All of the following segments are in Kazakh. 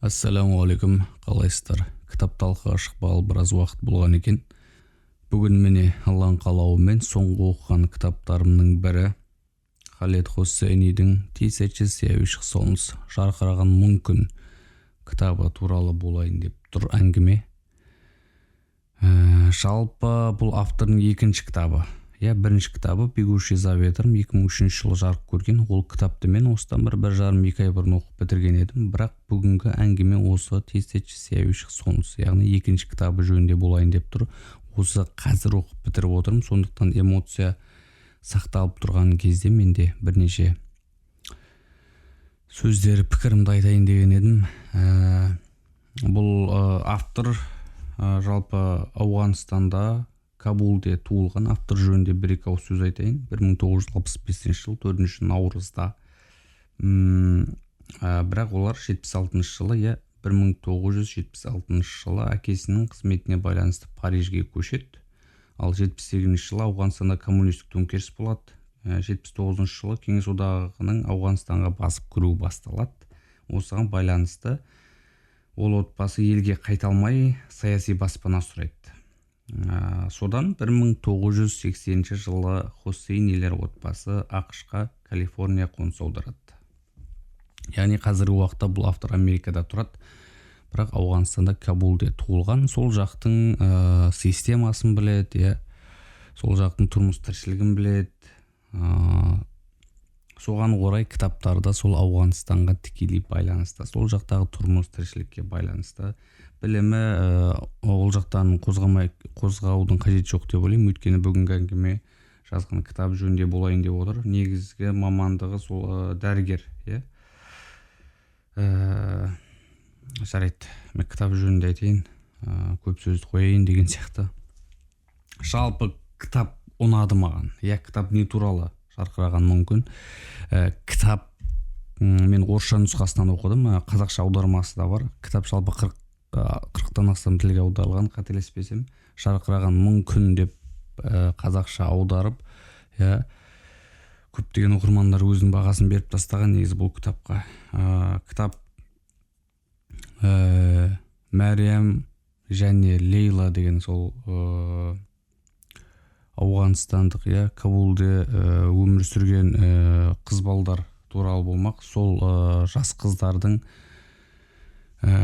Ассалаумағалейкум, қалайсыздар? Кітап талқыға шықпағалы біраз уақыт болған екен. Бүгін, міне, Алланың қалауымен соңғы оқыған кітаптарымның бірі Халед Хоссейнидің «Тысяча сияющих солнц», «Жарқыраған мың күн» кітабы туралы болайын деп тұр әңгіме. Жалпы бұл автордың екінші кітабы, иә. Бірінші кітабы «Бегущий за ветром» 2003 жылы жарық көрген. Ол кітапты мен осыдан бір, 1,5, 2 ай бұрын оқып бітірген едім. Бірақ бүгінгі әңгіме осы «Тысяча сияющих солнц», яғни екінші кітабы жөнінде болайын деп тұр. Осы қазір оқып бітіріп отырмын, сондықтан эмоция сақталып тұрған кезде менде бірнеше сөздер, пікірімді айтайын деген едім. Бұл автор жалпы Ауғанстанда, Кабулде туылған. Автор жөнінде бір екі ауыз сөз айтайын. 1965 жыл 4 наурызда. Бірақ олар 76 жылы, иә, 1976 жылы әкесінің қызметіне байланысты Парижге көшеді. Ал 78 жылы Ауғанстанда коммунистік төңкеріс болады. 79 жылы Кеңес Одағының Ауғанстанға басып кіруі басталады. Осыған байланысты ол отбасы елге қайта алмай, саяси баспана сұрайды. Содан 1980 жылы Хоссейнилер отбасы АҚШ-қа, Калифорния қоныс аударады. Яғни қазіргі уақытта бұл автор Америкада тұрады, бірақ Ауғанстанда, Кабулде туылған. Сол жақтың системасын біледі, иә, сол жақтың тұрмыс тіршілігін біледі. Соған орай кітаптарда сол Ауғанстанға тікелей байланысты, сол жақтағы тұрмыс тіршілікке байланысты. Білімі ол жақтан қозғамай, қозғаудың қажеті жоқ деп ойлаймын, өйткені бүгінгі әңгіме жазған кітап жөнінде болайын деп отыр. Негізгі мамандығы сол дәрігер, иә. Жарайды, мен кітап жөнінде айтайын, көп сөзді қояйын деген сияқты. Жалпы кітап ұнады маған, иә. Кітап не туралы? «Жарқыраған мың күн». Кітап мен орысша нұсқасынан оқыдым, қазақша аудармасы да бар. Кітап жалпы 40-тан астам тілге аударылған, қателеспесем. «Жарқыраған мың күн» деп қазақша аударып, иә, көптеген оқырмандар өзінің бағасын беріп тастаған негізі бұл кітапқа. Кітап Мәриям және Лейла деген сол ауғанстандық, иә, Кабулде өмір сүрген қыз балдар туралы болмақ. Сол жас қыздардың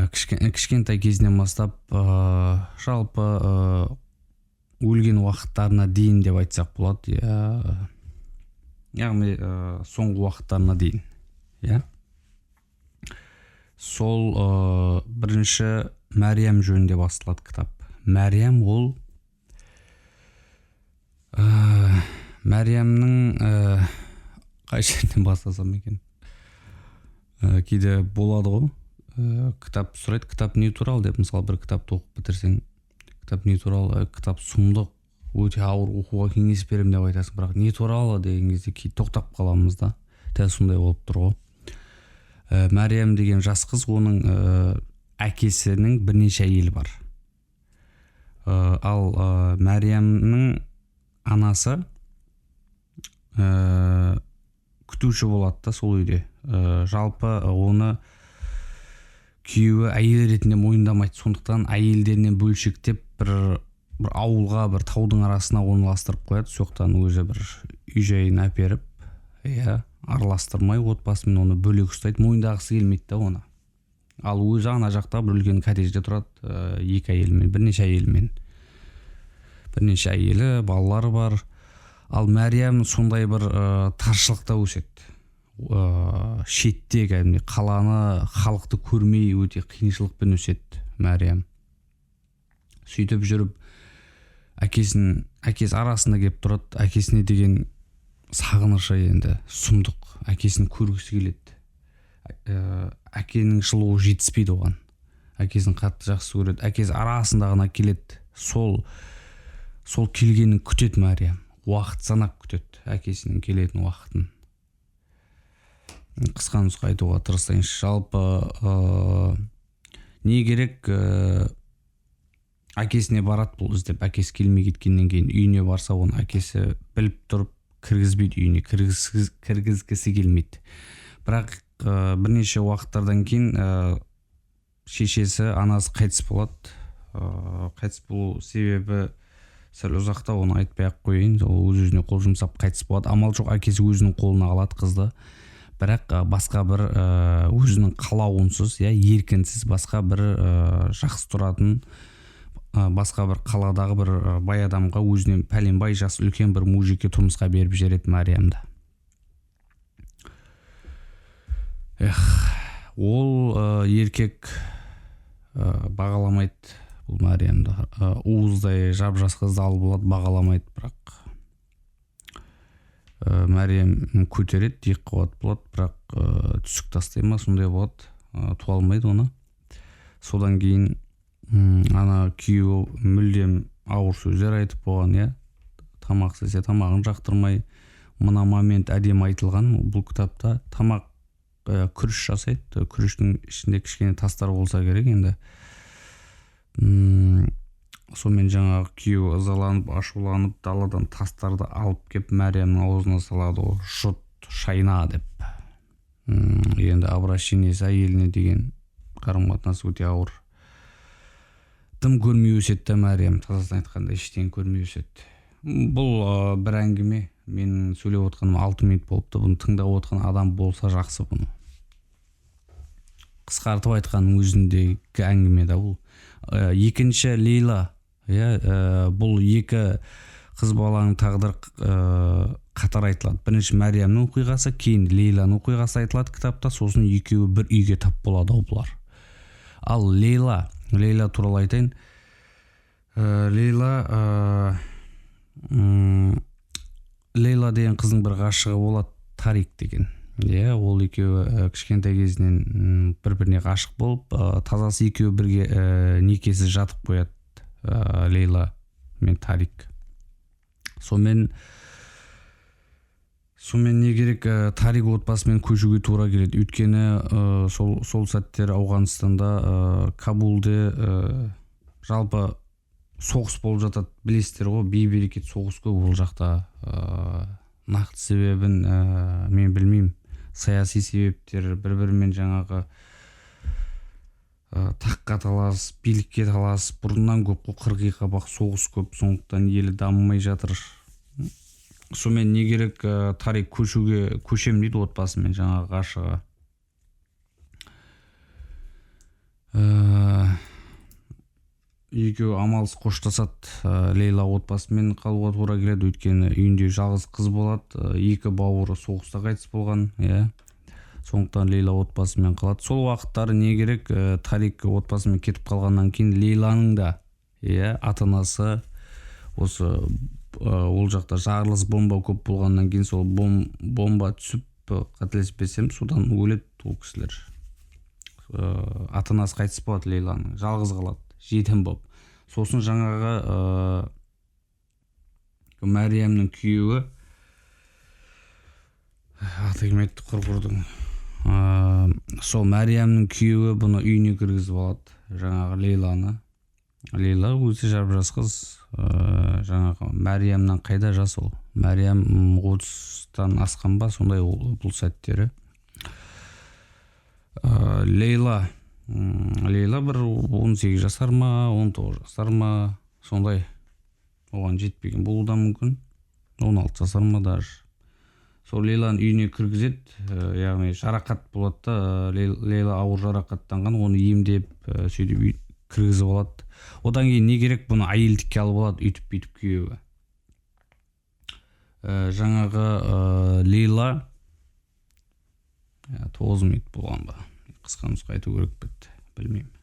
кішкентай кезінен бастап жалпы өлген уақыттарына дейін деп айтсақ болады, иә, яғни соңғы уақыттарына дейін, иә. Сол бірінші Мәриям жөнінде басталады кітап. Мәриям ол Мәриямның қай жерден бастасам екен? Кейде болады ғой, кітап сұрайды, кітап не туралы деп. Мысалы, бір кітапты оқып бітірсең, кітап не туралы, кітап сұмдық, өте ауыр, оқуға кеңес беремін деп айтасың, бірақ не туралы деген кезде кейде тоқтап қаламыз да. Дәл сондай болып тұр ғой. Мәриям деген жас қыз, оның әкесінің бірнеше әйелі бар. Ал Мәриямның анасы күтуші болады да сол үйде. Жалпы оны күйеуі әйел ретінде мойындамайды, сондықтан әйелдерінен бөлшектеп, бір ауылға, бір таудың арасына орналастырып қояды. Сол жақтан өзі бір үй жайын әперіп, иә, араластырмай отбасымен, оны бөлек ұстайды, мойындағысы келмейді да оны. Ал өзі ана жақта бір үлкен коттеджде тұрады, екі әйелімен, бірнеше әйелімен, бірнеше әйелі, балалары бар. Ал Мәриям сондай бір таршылықта өседі, шетте, кәдімгідей қаланы, халықты көрмей, өте қиыншылықпен өседі Мәриям. Сөйтіп жүріп әкесі арасында келіп тұрады. Әкесіне деген сағынышы енді сұмдық, әкесін көргісі келеді. Әкенің жылуы жетіспейді оған, әкесін қатты жақсы көреді. Әкесі арасында ғана келеді, сол келгенін күтеді Мәриям, уақыт санап күтеді әкесінің келетін уақытын. Қысқа нұсқа айтуға тырысайыншы. Жалпы не керек, әкесіне барады бұл іздеп. Әкесі келмей кеткеннен кейін үйіне барса, оны әкесі біліп тұрып кіргізбейді үйіне, кіргізгісі келмейді. Бірақ бірнеше уақыттардан кейін Шешесі, анасы қайтыс болады. Қайтыс болу себебі сәл ұзақтау, оны айтпай ақ қояйын. Ол өз өзіне қол жұмсап қайтыс болады. Амал жоқ, әкесі өзінің қолына алады қызды. Бірақ басқа бір өзінің қалауынсыз, иә, еркінсіз басқа бір жақсы тұратын, басқа бір қаладағы бір бай адамға, өзінен пәленбай жас үлкен бір мужикке тұрмысқа беріп жібереді Мариямды. Эх, ол еркек бағаламайды бұл Мариямды. Уыздай жап-жас қызды алып алады, бағаламайды, бірақ Мариям көтереді, екі қабат болады, бірақ түсік тастай ма, сондай болады, туа алмайды оны. Содан кейін ана күйеуі мүлдем ауыр сөздер айтып болған, иә, тамақ істесе тамағын жақтырмай. Мына момент әдемі айтылған бұл кітапта. Тамақ күріш жасайды, күріштің ішінде кішкене тастар болса керек енді. Сонымен жаңағы күйеуі ызаланып, ашуланып, даладан тастарды алып кеп Мәриямның аузына салады ғой, жұт, шайна деп. Енді обращениесі әйеліне деген қарым қатынасы өте ауыр. Дым көрмей өседі да Мәриям, тазасын айтқанда ештеңе көрмей өседі. Бұл бір әңгіме. Менің сөйлеп отқаным 6 минут болыпты. Бұны тыңдап отқан адам болса жақсы бұны. Қысқартып айтқанның өзіндегі әңгіме да бұл. Екінші Лейла, иә, бұл екі қыз баланың тағдыры қатар айтылады. Бірінші Мәриямның оқиғасы, кейін Лейланың оқиғасы айтылады кітапта, сосын екеуі бір үйге тап болады ау бұлар. Ал Лейла туралы айтайын. Лейла деген қыздың бір ғашығы болады, Тарик деген. Иә, ол екеуі кішкентай кезінен бір-біріне ғашық болып, тазасы екеуі бірге некесіз жатып қояды, Лейла мен Тарик. Сонымен не керек, Тарик отбасымен көшуге тура келеді. Өйткені сол сәттер Ауғанстанда, Кабулде жалпы соғыс болып жатады, білесіздер ғой, бейберекет соғыс көп ол жақта. Нақты себебін мен білмеймін. Саяси себептер, бір-бірімен жаңағы таққа талас, билікке талас бұрыннан көп қой, қырғи қабақ соғыс көп, сондықтан елі дамымай жатыр. Сонымен не керек, Тарик көшем дейді отбасымен жаңағы ғашығы. Екеуі амалсыз қоштасады. Лейла отбасымен қалуға тура келеді, өйткені үйінде жалғыз қыз болады, екі бауыры соғыста қайтыс болған, иә. Сондықтан Лейла отбасымен қалады. Сол уақыттары не керек, Тарик отбасымен кетіп қалғаннан кейін Лейланың да, иә, ата-анасы осы ол жақта жарылыс бомба көп болғаннан кейін сол бомба түсіп, қателеспесем, содан өледі ол кісілер. Ата-анасы қайтыс болады Лейланың, жалғыз қалады, жетім болып. Сосын жаңағы Мәриямның күйеуі, аты кім еді құрғырдың, сол Мәриямның күйеуі бұны үйіне кіргізіп алады, жаңағы Лейланы. Лейла өзі жап-жас қыз, жаңағы Мәриямнан қайда жас ол? Мәриям 30-тан асқан ба, сондай ол бұл сәттері. Лейла бір 18 жасар ма, 19 жасар ма, сондай, оған жетпеген болуы да мүмкін, 16 жасар ма даже. Сол Лейланы үйіне кіргізеді, яғни жарақат болады да, Лейла ауыр жарақаттанған, оны емдеп, сөйтіп кіргізіп алады. Одан кейін не керек, бұны әйелдікке алып алады, үйтіп бүйтіп күйеуі. Жаңағы Лейла 9 минут болған ба, қысқа нұсқа айту керек бітті, білмеймін.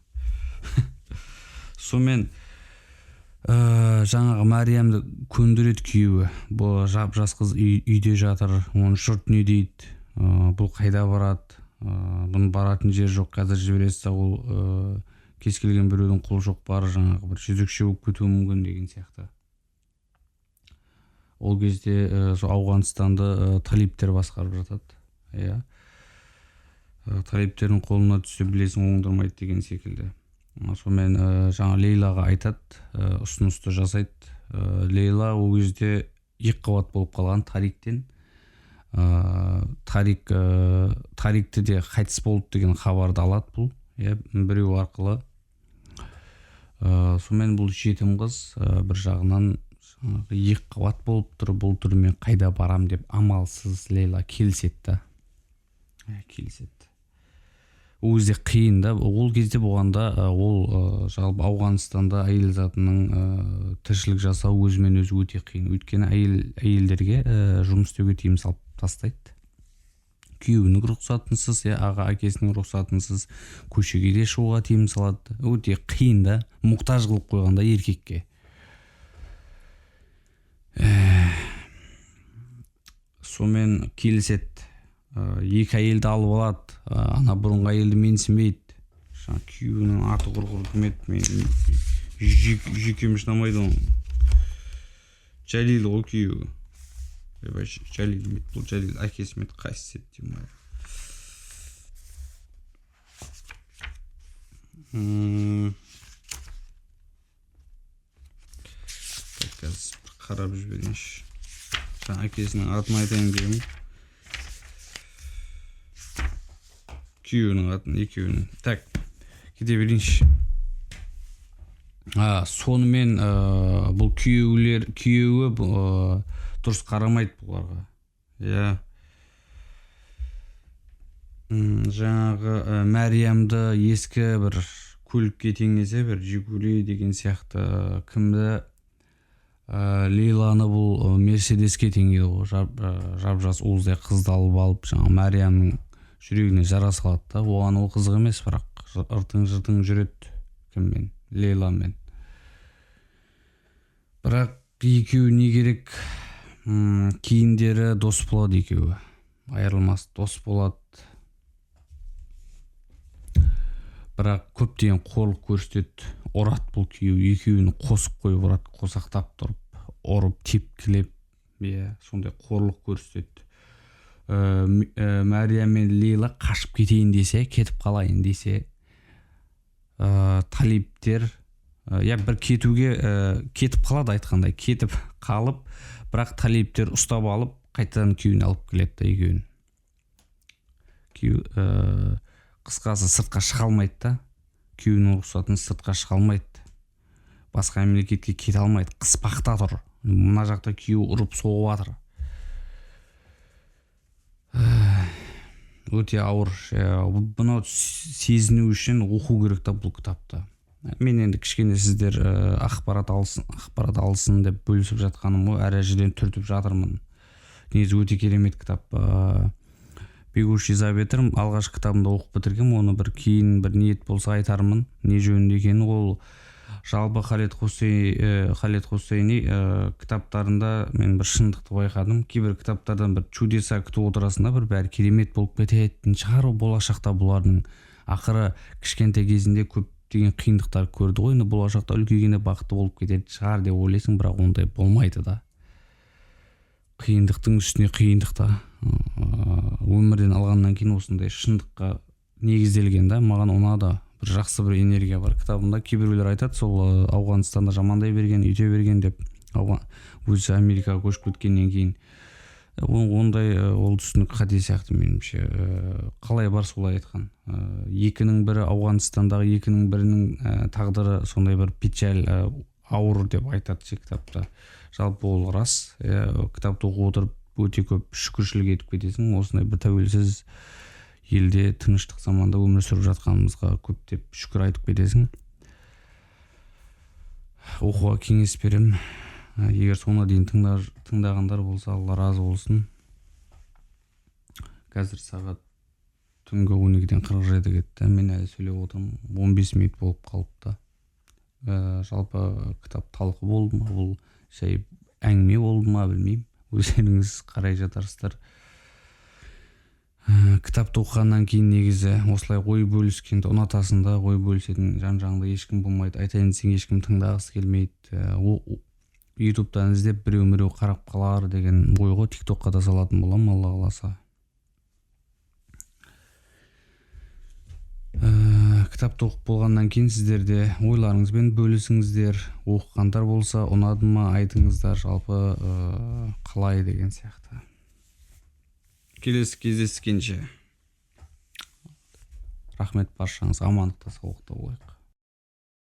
Сонымен жаңағы Мәриямды көндіреді күйеуі. Бұл жап-жас қыз үйде жатыр, оны жұрт не дейді, бұл қайда барады, бұның баратын жері жоқ, қазір жібересіз, ол кез келген біреудің қол шоқпары жаңағы бір жезөкше болып кетуі мүмкін деген сияқты. Ол кезде сол Ауғанстанды талиптер басқарып жатады, иә. Талиптердің қолына түссе білесің, оңдырмайды деген секілді. Сонымен жаңа Лейлаға айтады, ұсынысты жасайды. Лейла ол кезде екі қабат болып қалған Тариктен. Тарикті де қайтыс болды деген хабарды алады бұл. иә, біреу арқылы. Сонымен бұл жетім қыз бір жағынан екі қабат болып тұр, бұл түрмен қайда барам деп амалсыз Лейла келіседі да. Келіседі. Ол кезде қиын да, ол кезде болғанда ол жалпы Ауғанстанда әйел затының тіршілік жасау өзімен өзі өте қиын. Өйткені әйелдерге жұмыс істеуге тыйым салып тастайды. Күйеуінің рұқсатынсыз, аға әкесінің рұқсатынсыз көшеге де шығуға тыйым салады. Өте қиын да, мұқтаж қылып қойғанда еркекке. Сонымен келіседі. Екі әйелді алып алады. Ана бұрынғы әйелді менсінбейді. Күйеуінің аты құрғыр кім еді? Мен жүйкем шыдамайды оның. Жәлил ғой күйеуі. Жәлил ме еді? Бұл Жәлил әкесі ме еді? Қайсысы еді деймін. Қазір бір қарап жіберейінші. Жаңа әкесінің атын айтайын дегенмін. Күйеуінің атын, екеуінің. Так, кете берейінші. Сонымен бұл күйеуі дұрыс қарамайды бұларға. Иә. Жаңағы Мәриямды ескі бір көлікке теңесе, бір Жигули деген сияқты кімді, Лейланы бұл Мерседеске теңейді ғой. Жап-жас уыздай қызды алып алып, жаңа Мәриямның жүрегіне жара салады да. Оған ол қызық емес, бірақ ыртың-жыртың жүреді кіммен, Лейламен. Бірақ екеуі не керек, кейіндері дос болады екеуі. Айырылмас дос болады. Бірақ көптеген қорлық көрсетеді. Ұрады бұл күйеуі, екеуін қосып қойып ұрады, қосақтап тұрып, ұрып, тепкілеп, иә, сондай қорлық көрсетеді. Мәриям мен Лейла қашып кетейін десе, кетіп қалайын десе, талиптер, я бір кетуге, кетіп қалады айтқандай, кетіп қалып, бірақ талиптер ұстап алып, қайтадан күйеуін алып келеді да екеуін. Күйеу, қысқасы сыртқа шыға алмайды да, күйеуінің рұқсатын сыртқа шыға алмайды, басқа мемлекетке кете алмайды, қыспақта тұр. Мына жақта күйеуі ұрып соғып жатыр. Өте ауыр. Бұны сезіну үшін оқу керек та бұл кітапты. Мен енді кішкене сіздер ақпарат алсын деп бөлісіп жатқаным ғой, әр жерден түртіп жатырмын. Негізі өте керемет кітап. Бегущий за ветром алғашқы кітабымды оқып бітіргем, оны бір кейін бір ниет болса айтармын, не жөнінде екенін. Ол жалпы Халид Хосейни кітаптарында мен бір шындықты байқадым. Кейбір кітаптардан бір чудеса күтіп отырасың да, бір бәрі керемет болып кететін шығар болашақта бұлардың. Ақыры кішкентай кезінде көптеген қиындықтар көрді ғой, енді болашақта үлкейгенде бақытты болып кететін шығар деп ойлайсың, бірақ ондай болмайды да. Қиындықтың үстіне қиындық та. Өмірден алғаннан кейін осындай шындыққа негізделген да, маған ұнады. Бір жақсы бір энергия бар кітабында. Кейбіреулер айтады, сол Ауғанстанда жамандай берген, үйте берген деп, өзі Америкаға көшіп кеткеннен кейін. Ондай ол түсінік қате сияқты меніңше. Қалай бар солай айтқан. Екінің бірі Ауғанстандағы екінің бірінің тағдыры сондай бір печаль, ауыр деп айтады ше кітапта. Жалпы ол рас. Кітапты оқып отырып өте көп шүкіршілік етіп кетесің. Осындай бір тәуелсіз елде тыныштық заманда өмір сүріп жатқанымызға көптеп шүкір айтып кетесің. Оқуға кеңес беремін. Егер соңына дейін тыңдағандар болса, Алла разы болсын. Қазір сағат түнгі 12:47 кетті. Мен әлі сөйлеп отырмын. 15 минут болып қалыпты. Жалпы кітап талқы болды ма, бұл жай әңгіме болды ма, білмеймін. Өздеріңіз қарай жатарсыздар. Кітапты оқығаннан кейін негізі осылай ой бөліскенді ұнатасың да, ой бөлісетін жан-жағыңда ешкім болмайды. Айтайын десең ешкім тыңдағысы келмейді. Ютубтан іздеп біреу-міреу қарап қалар деген ой ғой. Тиктокқа да салатын боламын, Алла қаласа. Кітапты оқып болғаннан кейін сіздер де ойларыңызбен бөлісіңіздер. Оқығандар болса, ұнады ма, айтыңыздар, жалпы қалай деген сияқты. Келесі кездескенше. Рахмет баршаңызға, амандықта, саулықта болайық.